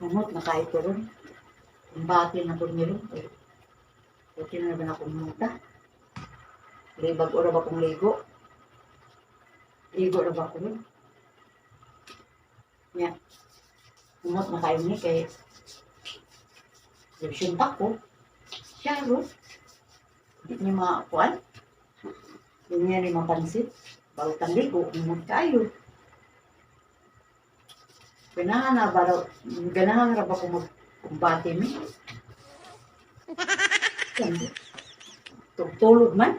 Humot na kayo ko ron. Kumbati na ko nilo. Okay na naman akong muta. Libag ora ba kong ligo? Ligo ra ba ko ron? Nya. Humot na kayo ni kay Revision pa ko. Siya ron. Hindi niya makakuan. Hindi niya ni mapansin. Bawat ang ligo, humot kayo. Ganahan na ba raw, ganahan ra ba ko magkumbate mi? Tulog man.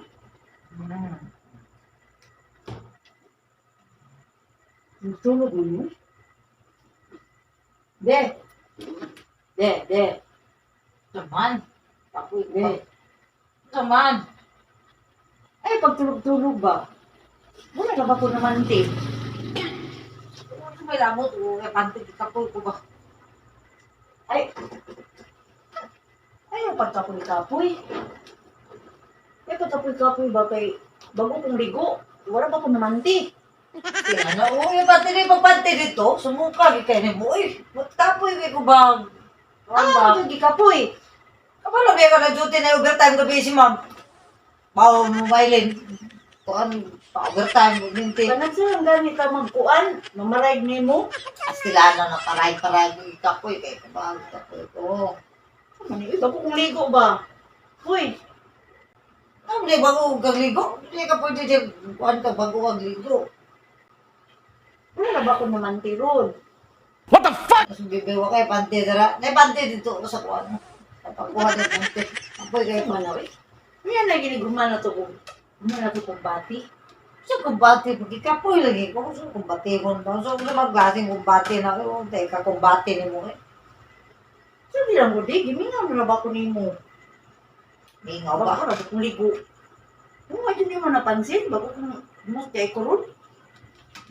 Tulog man mo. De. De, de. Naman. Kapoy De. Naman. Ay, pagtulog-tulog ba? Wala na ba ko naman, te? Ano may lamot o kay panty kapoy ko ba? Ay. Ay, ang pagkapoy-kapoy. Ay, pagkapoy-kapoy ba kay bago kong ligo? Wala ba ko naman, te? Kaya na, o yung panty ni pagpanty dito, sumuka gi kay nimo oy. Magtapoy kay ko bang. Ano ba? Ah, gikapoy. Kabalo biya ka na duty na overtime gabi si ma'am. Bao mo mailin. Kuan pa overtime minti. Kanang sa lang gani ka magkuan, mamarayg nimo. Astilana na paray-paray kapoy kay kabag kapoy ko. Ano ni bago kong ligo ba? Uy, Ano di bago kag ligo? Di ka pwede di kuan ka bago kag ligo. wala na ba ko naman tiron? Mas bibiwa kay panty dara. Nay panty dito ko sa kuan. Pagkuha ni panty. Kapoy kay Ay, mana oy. Niya na gini gumana to kong gumana to kong bati. Sa kumbate, pagkikapoy lagi ko. Sa kumbate ko. Sa sa mga klaseng kumbate na ko. Teka, kumbate ni mo eh. So di lang ko di gimingaw na ba ko nimo? Mingaw Bago ba? ra ba kong ligo. Kung nga yun mo napansin, bago kong must kay ko ron.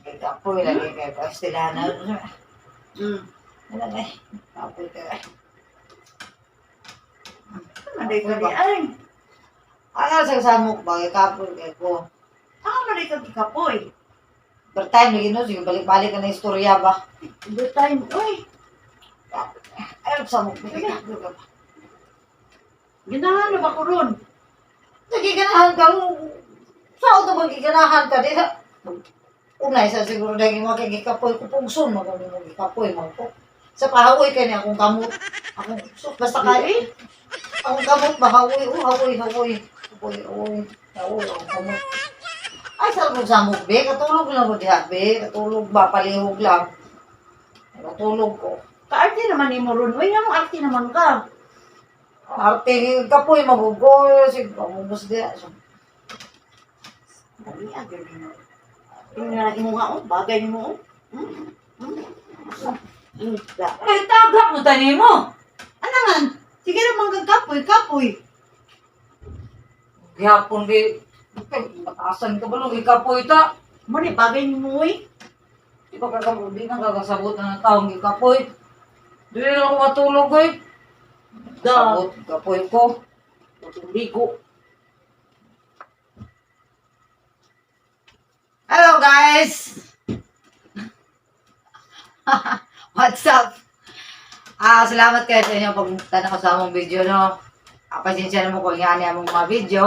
Kapoy lagi kay Pastilana. Wala na eh. Kapoy ka eh. Manday ka di ay. Ano sa samok ba? Kapoy kay ko. Ah, manday ka gikapoy. Pero time lagi no, sige balik-balik ka na istorya ba? The time, oy, Ay, samok. Kapoy ka ba? ginahan na ba ko ron? Nagiganahan ka. Saan ito magiganahan ka? Di na. Unay sa siguro dahil mo kay gikapoy ko pugson mo kung mo gikapoy mo ko. Sa pahawoy kay ni akong kamot. Akong so, basta kay akong kamot ba hawoy oh hawoy hawoy. Hawoy hawoy. Hawoy akong kamot. Ay sa akong samok be katulog lang ko diha be katulog ba palihog lang. Katulog ko. Kaarte naman nimo ron. Uy, nganong arte naman ka? Arte kapoy magugoy sig pamubos diha. So, Dali agad nimo. Tingnan imo nga oh, bagay nimo oh. Da. Ay tagak mo tani mo. Ano man? Sige naman kang kapoy, kapoy. Gihapon di, batasan ka ba nung ikapoy ta? Mo ni bagay nimo oy. Di ba kagabo, di na kagasabot na ng taong ikapoy. Di na ako matulog eh. Da. Sabot, ikapoy ko. Ligo. Hello guys! What's up? Ah, salamat kayo sa inyong pagtanaw sa among video, no? Ah, pasensya na mo kung yan among mga video.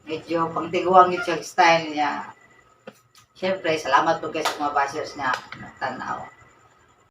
Medyo pangtiguang yung siyang style niya. Siyempre, salamat po kayo sa mga bashers na nagtanaw.